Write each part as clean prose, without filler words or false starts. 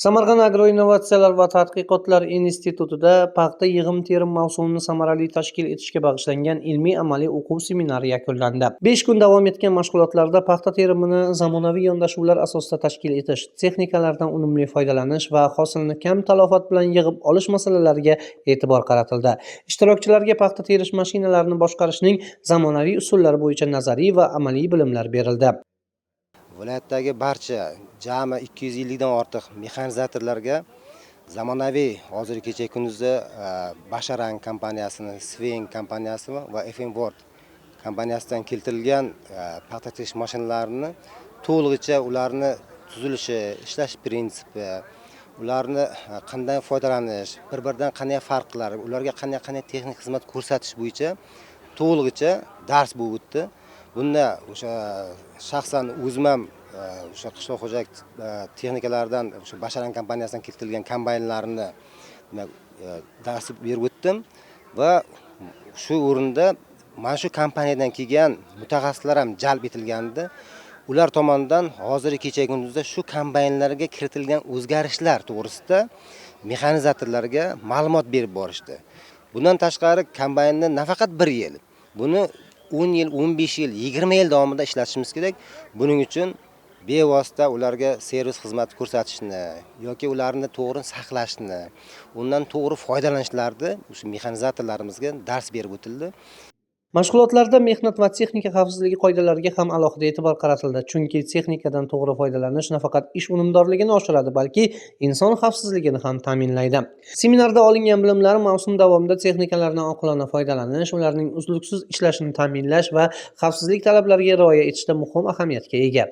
Samarqand agroinnovatsiyalar va tadqiqotlar institutida paxta yig'im-terim mavsumini samarali tashkil etishga bag'ishlangan ilmiy-amaliy o'quv seminari yakunlandi. 5 kun davom etgan mashg'ulotlarda paxta terimini zamonaviy yondashuvlar asosida tashkil etish, texnikalardan unumli foydalanish va hosilni kam talafot bilan yig'ib olish masalalariga e'tibor qaratildi. Ishtirokchilarga paxta terish mashinalarini boshqarishning zamonaviy usullari bo'yicha nazariy va amaliy bilimlar berildi. Viloyatdagi barcha jami 250 dan ortiq mexanizatorlarga zamonaviy, hozirgi kecha kunduzda Basharan kompaniyasini, Sven kompaniyasi va FM World kompaniyasidan keltirilgan paxta terish mashinalarini to'lig'icha ularni tuzilishi, ishlash prinsipi, ularni qanday foydalanish, bir biridan qanday farqlari, ularga qanday qanday texnik xizmat ko'rsatish bo'yicha to'lig'icha dars bo'lib o'tdi. Bunda o'sha shaxsan o'zim ham o'sha qishloq xo'jalik texnikalaridan, o'sha Basharan kompaniyasidan keltirilgan kombaynlarni, demak, dars berib o'tdim va shu o'rinda mana shu kompaniyadan kelgan mutaxassislar ham jalb etilgandi. Ular tomonidan hozirgi kecha kunduzda shu kombaynlarga kiritilgan o'zgarishlar to'g'risida mexanizatorlarga ma'lumot berib borishdi. Bundan tashqari, kombaynni nafaqat bir yil, buni 10 yil, 15 yil, 20 yil davomida ishlatishimiz kerak. Buning uchun bevosita ularga servis xizmati ko'rsatishni yoki ularni to'g'ri saqlashni, undan to'g'ri foydalanishlarni o'sha mexanizatorlarimizga dars berib o'tildi. Mashg'ulotlarda mehnat va texnika xavfsizligi qoidalariga ham alohida e'tibor qaratildi, chunki texnikadan to'g'ri foydalanish nafaqat ish unumdorligini oshiradi, balki inson xavfsizligini ham ta'minlaydi. Seminarda olingan bilimlar mavsum davomida texnikalardan oqilona foydalanish, ularning uzluksiz ishlashini ta'minlash va xavfsizlik talablariga rioya etishda muhim ahamiyatga ega.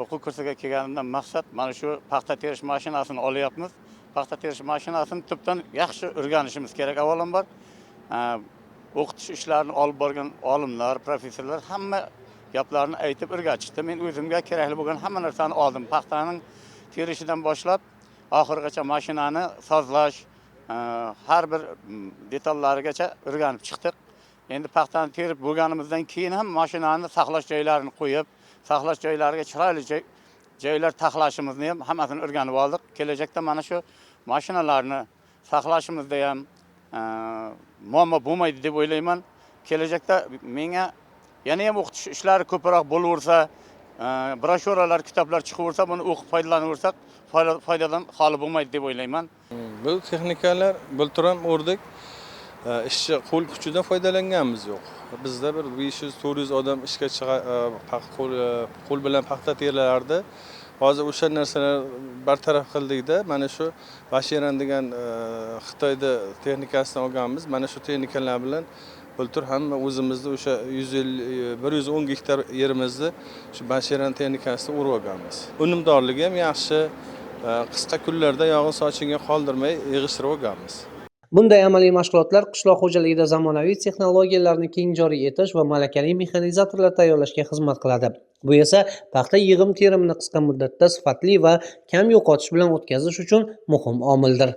O'quv kursiga kelganimdan maqsad mana shu paxta terish mashinasini olyapmiz. Paxta terish mashinasini tubdan yaxshi o'rganishimiz kerak avvalambor. O'qitish ishlarini olib borgan olimlar, professorlar hamma gaplarni aytib o'rgatishdi. Men o'zimga kerakli bo'lgan hamma narsani oldim. Paxtaning terishidan boshlab oxirigacha mashinani sozlash, har bir detallarigacha o'rganib chiqdik. Endi paxtani terib bo'lganimizdan keyin ham mashinani saqlash joylarini qo'yib, saqlash joylariga chiroyli joylar taxlashimizni ham hammasini o'rganib oldik. Kelajakda mana shu mashinalarni saqlashimizda ham muammo bo'lmaydi deb o'ylayman. Kelajakda menga yana ham o'qitish ishlari ko'proq bo'laversa, broshyuralar, kitoblar chiqaversa, buni o'qib foydalanaversak, foydadan xoli bo'lmaydi deb o'ylayman. Bu texnikalar bultur ham o'rdik. Ishchi qo'l kuchidan foydalanganimiz yo'q. Bizda bir 500-400 odam ishga chiqa, qo'l bilan paxta terilardi. Hozir o'sha narsalar bartaraf qildikda, mana shu Bashiran degan Xitoyda texnikasini olganmiz. Mana shu texnikalar bilan bultur hamma o'zimizni o'sha 150, 110 gektar yerimizni shu Bashiran texnikasida o'rib olganmiz. Unumdorligi ham yaxshi, qisqa kunlarda yog'in sochinga qoldirmay yig'ishtirib olganmiz. Bunday amaliy mashg'ulotlar qishloq xo'jaligida zamonaviy texnologiyalarni keng joriy etish va malakali mexanizatorlar tayyorlashga xizmat qiladi. Bu esa paxta yig'im terimini qisqa muddatda, sifatli va kam yo'qotish bilan o'tkazish uchun muhim omildir.